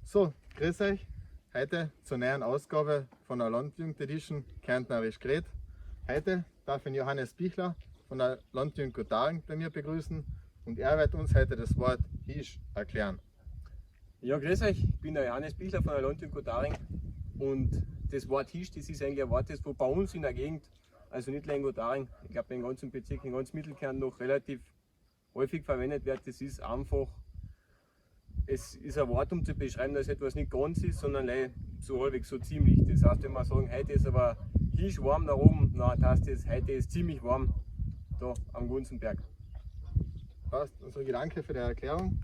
So, grüß euch. Heute zur neuen Ausgabe von der Landjugend Edition Kärntnerisch Gret. Heute darf ich Johannes Bichler von der Landjugend Guttaring bei mir begrüßen und er wird uns heute das Wort Hisch erklären. Ja, grüß euch, ich bin der Johannes Bichler von der Landjugend Guttaring und das Wort Hisch, das ist eigentlich ein Wort, das wo bei uns in der Gegend, also nicht nur in Guttaring, ich glaube im ganzen Bezirk, in ganz Mittelkärnten noch relativ häufig verwendet wird. Das ist einfach, es ist ein Wort, um zu beschreiben, dass etwas nicht ganz ist, sondern so halbwegs so ziemlich. Das heißt, wenn wir sagen, heute ist aber hisch warm da oben, dann heißt das, heute ist ziemlich warm da am Gunzenberg. Passt, dann sage ich danke für die Erklärung.